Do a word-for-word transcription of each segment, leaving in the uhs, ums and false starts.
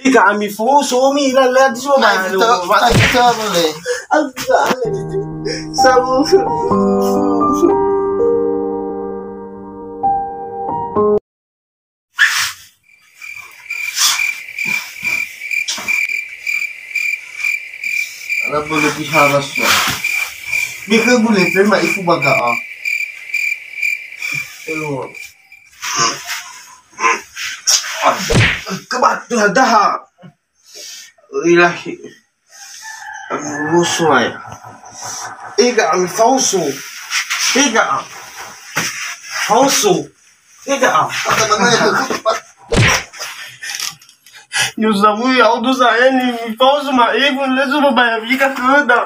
Ka ami foso mi la la di so ba. Ai, lo, kita, ba. Kita boleh. Sabu. Ala boleh bihala so. Bika boleh terima ifu baga, ah. Aduh. Kebatu daha. Ilahi. Musuh ai. Ega ami fausu. Ega. Fausu. Ega. Kata mana ya? Nyusamu ya, udah saya nih. Fausu ma, ibu lesu babaya bika keda.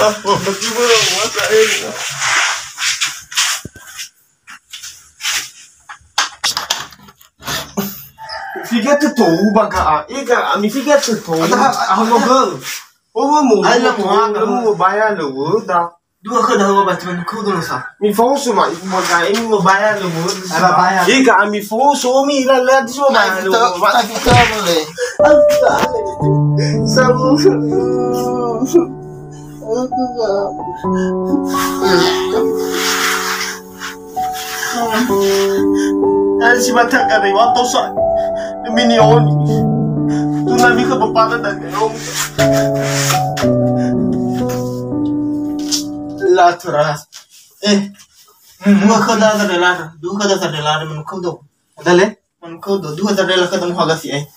Ah, oh, bagi boleh masa ini. Figa te tou baga, ega, mi figa te tou. Ada, ah, no girl. Oh, mo, ai, mo, mo, mo, mo, baya lo, da. Dua ke dah, ba, cuman ku dulu sa. Mi fausu ma, ibu baga, ini mo baya lo, ada baya. Ega, mi fausu, mi la, la, di so baya lo. Kita, kita boleh. Sabu. Eh, si mata ka dai wa tosa. Mini oni. Tuna mi ke bepala dan dai oni. La teras. Eh. Dua ke dah ada la. Dua ke dah ada la. Menukau do. Ada le? Menukau do. Dua ada la ke temu haga si, eh.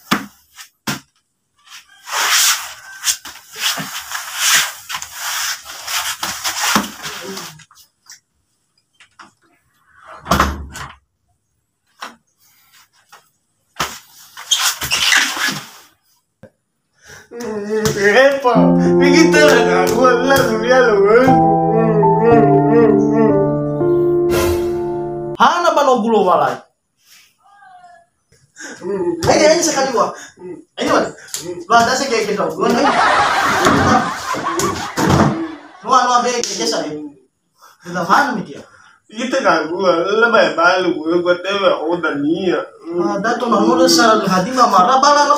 Epa, begitu lah, gua lah, dunia lu. Hana ba no gulo walai. Ini, ini sekali dua. Ini mana? Lu ada sih kayak gitu. Lu ada. Lu ada, lu ada kayak gitu. Lu ada mana dia? Ita ka gua, la ba balu, gua, gua tewa oda nia. Ah, dato na mulu sara lu hadi ma mara bala lo.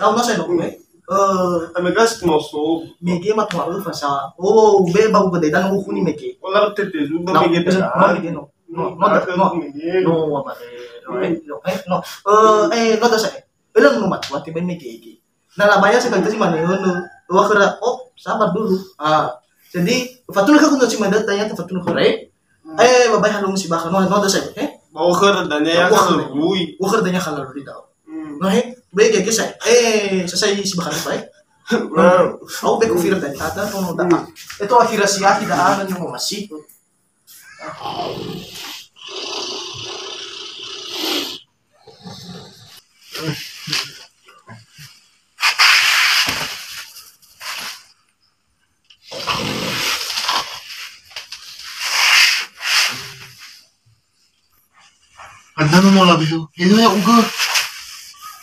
Lau no sai no, eh. Eh, ame gas no so. Mege ma tuaru fasa. Oh, be ba gua dai dan gua kuni mege. Ola tete juga mege. No, mege no. No, no, no. No, apa deh? No, eh, no, eh, no. Eh, eh, no, da saya. Eleng no matua te bai mege. Na labaya sekali si mane, no. Wa khöra, oh, sabar dulu. Ah, jadi, fatunu ka kuntu si mane, tanya ke fatunu khöra. Eh, babai halung si bakha, no, no, da saya, eh? Wa khöra dania ya khöra lui. Wa khöra dania khöra lui dao. No, he, bege ke saya. Eh, selesai si bakha, eh. Au be ku fira dai tata, no, no, da. Itu akhirnya si akhir da, no, masih. Anda mau malah bisu. Ini ya uga.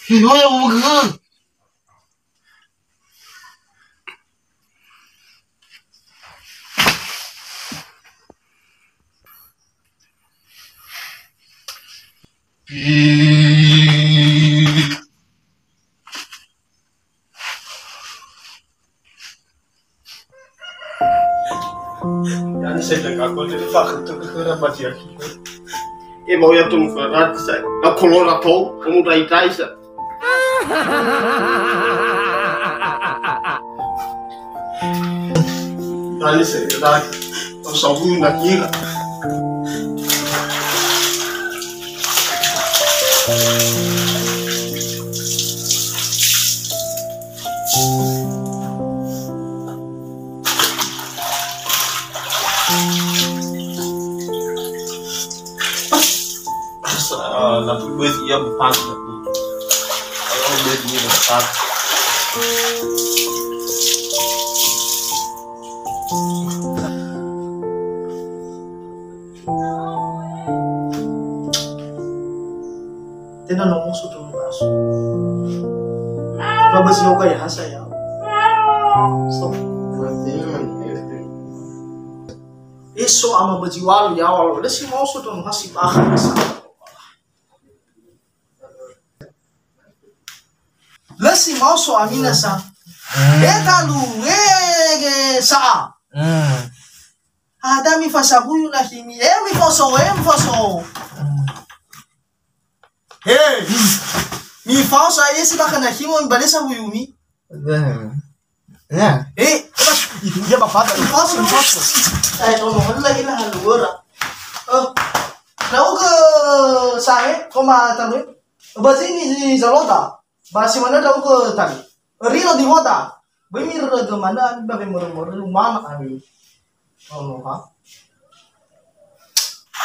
Ini ya uga. Dani saya jaga aku jadi fakir tuh ke rapat ya. Eh, mau ya tuh ke rapat saya. Aku lo rapau, kamu dari dari saya. Dali se, dali. Au sabu na kira. Asa, ah, na tu duit ia bukan. Kalau duit ia bukan. Tenga no musu tu basu. Baba si oga ya hasa ya. Stop. Eso ama baji walu ya walu. Lesi mau so don hasi bahan sa. Lö si maoso ami nasa. E talu, e, e, sa'a. Hmm. Ada mifasahuyu nahimi, e mifoso, e mifoso. Hmm. He, mifaoso ae si bakha nahimo mibalesa huyumi. Nah. Ya. Eh, mas, itu dia bapak tadi. Mifaoso, mifaoso. Eh, ngomong lagi lah, lu ora. Eh, tahu ke sahe, koma tahu? Bazini si Zaloda. Ba si manö ndra'ugö tali. Rino di hoda. Böi mirörö manö ami ba wemörö-mörö umana ami. Ono ha.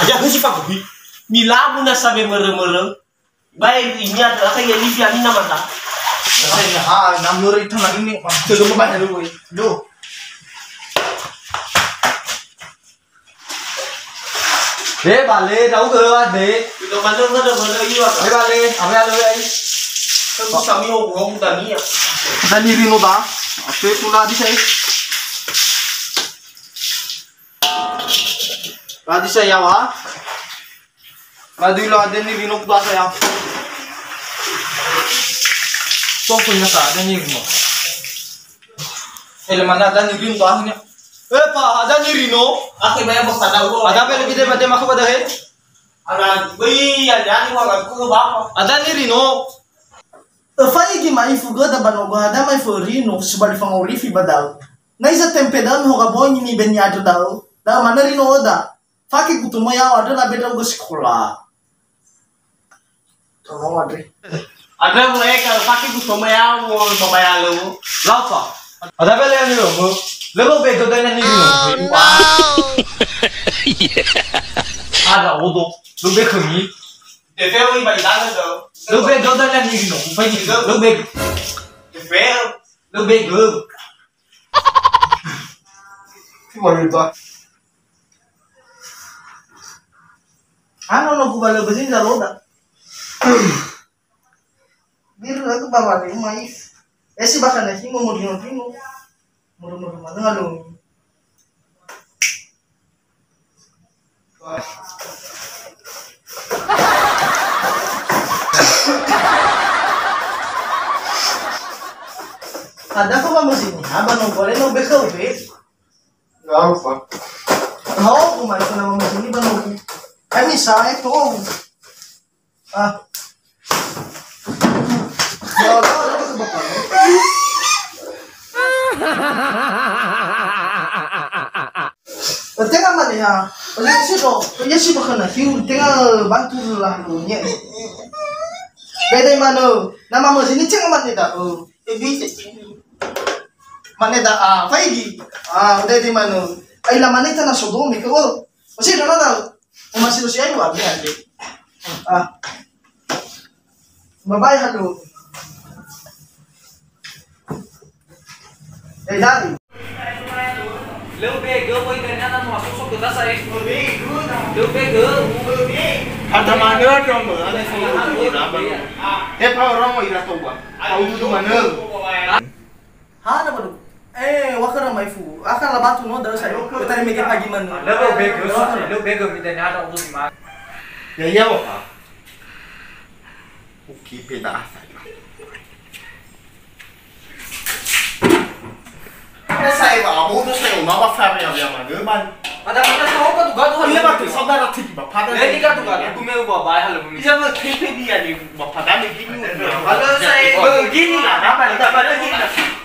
Aja husi fakuhi. Milabu nasa wemörö-mörö. Bae ini ada akan ya livi ami nama ta. Ha, namörö itu na ini. Coba bae dulu. Duh. He bale, ndra'ugö ade. Ino manö ngödö-ngödö iwa. He bale, awe alö ai. Tegu sami obu-obu dania. Dani rino ba. Ape pula di saya. Tadi saya wa. Ladu ilo ade ni rino kuda saya. Sopo ina sa ade ni rino. Ele mana ada ni rino ba akhirnya. Eh, pa, ada ni rino. Aku bayar bos ada ulo. Ada apa lebih daripada maka pada he? Ada beri ya jadi wa aku bapa. Ada ni rino. Öfaigi ma'ifu göda ba nogo hada ma'ifu rino, subali fangorifi ba da'ö. Na iza tempe da'ö mihoga bongi mibeni andrö da'ö, da'ö manö rino öda. Fake gutu moi ya'o andrö labe ndra'ugö sikola. Tolong, Andre. Andrö mereka fake gutu moi ya'o, mau babayar lu. Lapa? Ada beli yang dulu, Bu. Lebo bedo dan yang dulu. Ada odo. Lu be kami. Defeo i bari dana do. Lu be do dan yang dulu. Fai gitu. Lu be. Defeo. Lu be. Cuma gitu. Ano no gubalo bezin zaloda. Bir aku bawa de mais. Esi bakana simo mo dino dino. Muru-muru mana lo. Ada apa mama sini? Abang nongkore no beka ube. Nggak apa. Tahu aku mah itu nama mama sini bang. Kami saya tuh. Ah. Ya Allah, ada apa sebab? Tenga mane ha. Oleh sido, ya si bakana hiu tenga bantu lah dunia. Bede mano, nama mama sini tenga mane dah. Oh, ini mane dah ah, apa ini? Ah, udah di mana? Ai la mane tanah Sodom itu. Oh, masih ada lah. Masih usia itu abi aja. Ah. Bye bye, halo. Eh, dari. Leo bege, boy, ternyata mau masuk ke tas, eh. Leo bege. Ada mana dong, ada sih. Apa orang mau ira tahu, Bang? Tahu di mana? Hana balu. Eh, wakana maifu. Akan labatu no da'ö saya. Betari mege pagi manu. Leo bege, leo bege, mi dania ada urus ma. Ya, ya, Bapak. Oke, beda asa. Ada saya, Pak. Abu tuh saya mau apa, Pak, ya, ya, mana, Bang? Ada, ada, tahu kan tuh, gaduh. Iya, Pak, saudara tiki, Pak. Pada ini gaduh, gaduh. Aku mau bawa bayar, Bang. Bisa, Bang, kita dia nih. Bapak kami bingung. Kalau saya begini lah, apa nih? Apa lagi?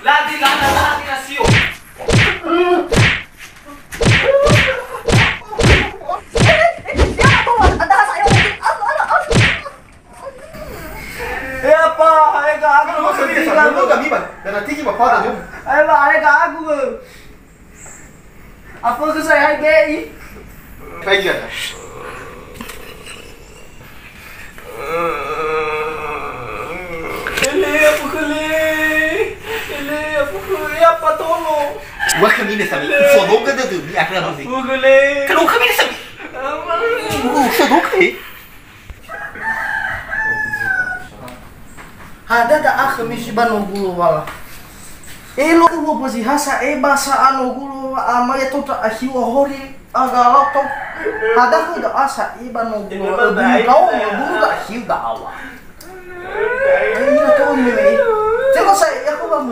Lagi, lagi, lagi, lagi, sio. Ya, Pak, ayo ke aku. Lu kami sama, lu kami, Bang. Dan nanti kita pada jom. Ayo, Pak, ayo ke aku, Bang. Apa ke saya hai B I? Baik ya. Ele, apa ke le? Ele, apa ke le? Apa tolong? Wah, kami ni sami. Sodo ke tu? Ni apa lagi? Apa ke le? Kalau kami ni sami. Sodo ke? Hada da'akhö misi ba nogu lowalangi. Elo uwo ba zi ha sa'e ba sa'a nogu lowa ama ya tota ahiu ahori agalau to. Hada khö da'a sa'e ba nogu lowa. Buru kau, buru ka ahiu da'awa. Ai, ina to ni me.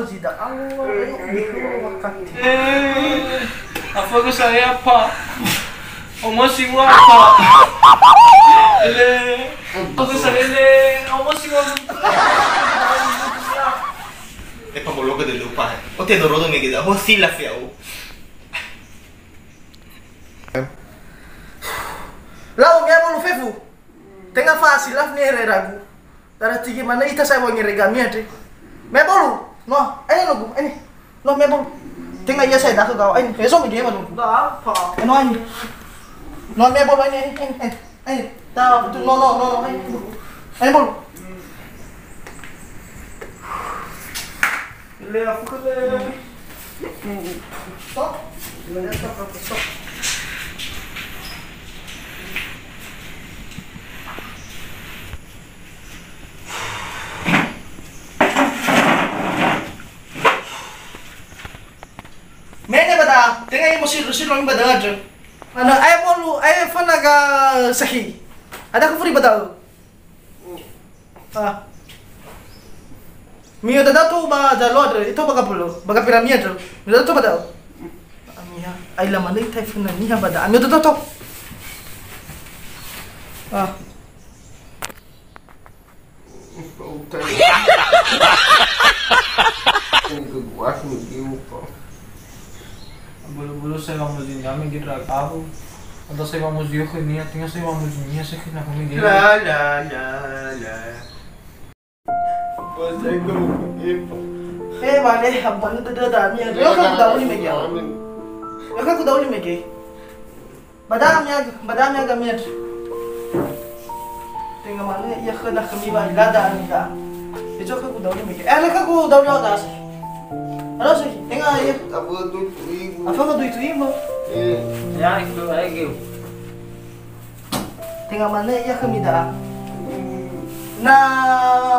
Zida Allah, ayo, mikro wakati. Eh, afögu sa ya, Pak. Omosi wa, Pak. Ele. Afögu sa ele. Omosi wa. Epa bologa de lupa. O te dorodo me geda. Ho sila fiau. Lau, mea bolu fefu. Tenga fa silaf ni ere ragu. Tara tigi mana ita saya wangi regami ade. Mea bolu. No, ayo lugu, ini. No, mea bolu. Tenga iya saya dah kau. Ini, eso mege manu. Dah apa? No, ini. No, mea bolu ini, ini, ini. Ini. Dah, betul. No, no, no, no. Ini. Ini bolu. Stop. Stop. Mene bada, tenga imo siru-siru mi bada aja. Mana ayo bolu, ayo fana ga sahi. Ada aku furi bada. Ah. Mio dadato ba dalo adre, ito ba kapulu, ba kapira mia dro. Mio dadato ba dao. Amia, ai la mana itai fena niha ba da. Mio dadato. Ah. Bulu-bulu saya mau jin kami gitu lah tahu. Atau saya mau jin ke niat, tinggal saya mau jin niat saya kena kami gitu. La, la, la, la. Eh, bale, abang itu dah dah ni. Yo kan ku dauli mege. Yo kan ku dauli mege. Badami aga, badami aga miat. Tenga mane ia khöna khömi wa ilada anida. Ejo ka ku dauli mege. Eh, ka ku dauli aga sih. Halo sih, tenga ia. Apa tu ibu? Apa tu itu ibu? Eh. Ya, itu aja. Tenga mane ia khömi da. Na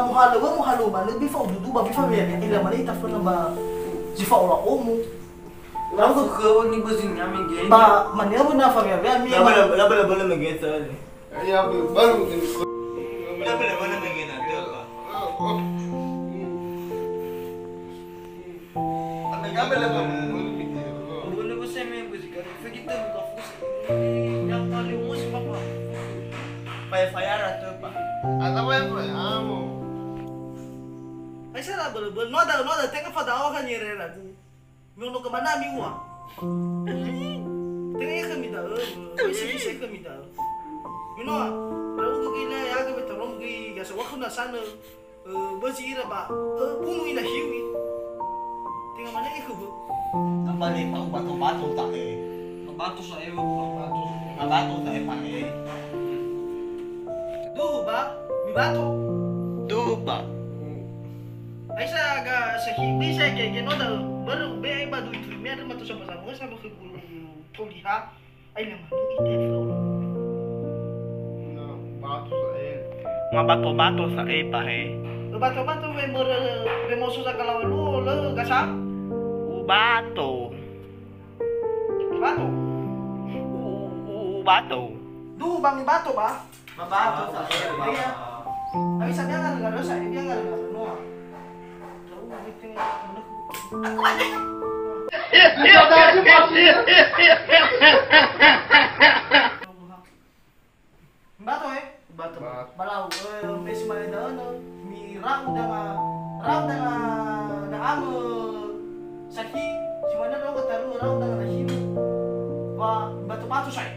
muhalu, muhalu mane bi fa ududu ba bi fa ya. Ila mane ita fana ba. Zi fa ola omu. Lalu ke ni bezin ya mege. Ba, mane abu na fa ya, ya mi. Laba, laba, laba, laba, laba, mege tadi. Ya, baru, baru. Laba, laba, laba, mege na, apa? Apa, laba, laba, laba, mege. Boleh, boleh, saya main musik, kan? Begitu, buka fokus. Yang paling musik apa? Faya-faya ratu, Pak. Ada apa, apa? Amo. Aisyah lah, boleh, boleh. No ada, no ada, tengah pada awak kan nyerera tu. Miono ke mana mi ua? Tenga ia khömi da'ö, ia bisa khömi da'ö. Mino, rabu gigi na ya ge betarom gigi, ya sawa kuna sana, eh, bezi ira ba, eh, bunu ina hiwi. Tenga mana ia khömi? Tambah lepa ubato-bato ta'e. Bato sa'e, bato. Bato ta'e pa'e. Duhu ba, mibato. Duhu ba. Aisa aga sahi bisa ke ke no da baru be ba dui tu mi ada matu sama-sama sama ke bulu toliha. Ai le manu ite fo. Na bato sa'e. Ma bato-bato sa'e pahe. Bato-bato we mur be mosu sa kalawa lu le gasa. Ubato. Bato. U, u, u, ubato. Duhu ba mibato ba. Mabato sa. Iya. Ami sa biang ngal ngal sa, biang ngal ngal noa. Bato, eh? Bato. Balau, eh, mesi mane da'ö, mi rau danga, rau danga da'amö. Saki, si mane rau kataru, rau danga dahimu. Wa, batu-batu sai.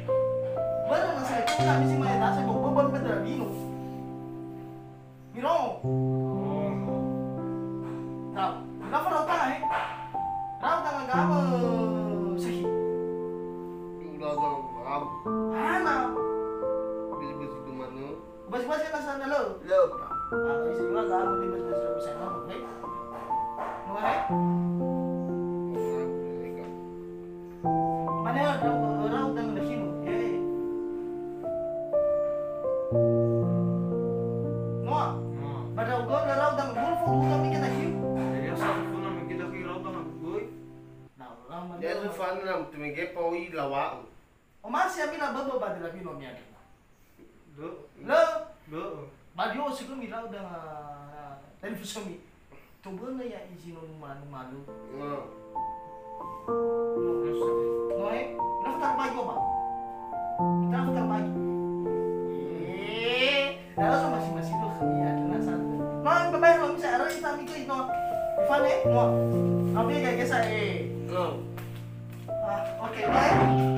Börö na sai, kami si mane dasa, bo, bo, bo, bendera bino. Miro. Rau, na fa rau tanga, eh? Rau tanga gama, sahi. Rau tanga gama. Ana. Bisi-bisi kemana? Basi-basi na sana lo. Lo, Pak. Ah, isi dua lah, mungkin basi-basi lo bisa ngomong, baik. Mau, eh? Mana ya, orang, orang udah ngelihin, eh. Noa. Noa. Pada udah orang udah ngomong, udah mikir lagi. Jadi asal pun mikir lagi orang udah ngomong. Nah, orang mana? Dia tu fan lah, tu mikir pau i lawa'u. O masi ami la böbö ba dela bino mi adena. Lö. Lö. Lö. Ba dio si kami lau da telefon sami. Tobönö ya izi no numa-, numalu. No. No, eh? Kenapa tak baik, Bapak? Kenapa tak baik? Eh, dah langsung masih-masih tuh, iya, kena satu. No, Bapak, kalau bisa, ada kita mikir, no. Ivan, eh, no. Ambil ya, geser, eh. No. Ah, oke, no, eh.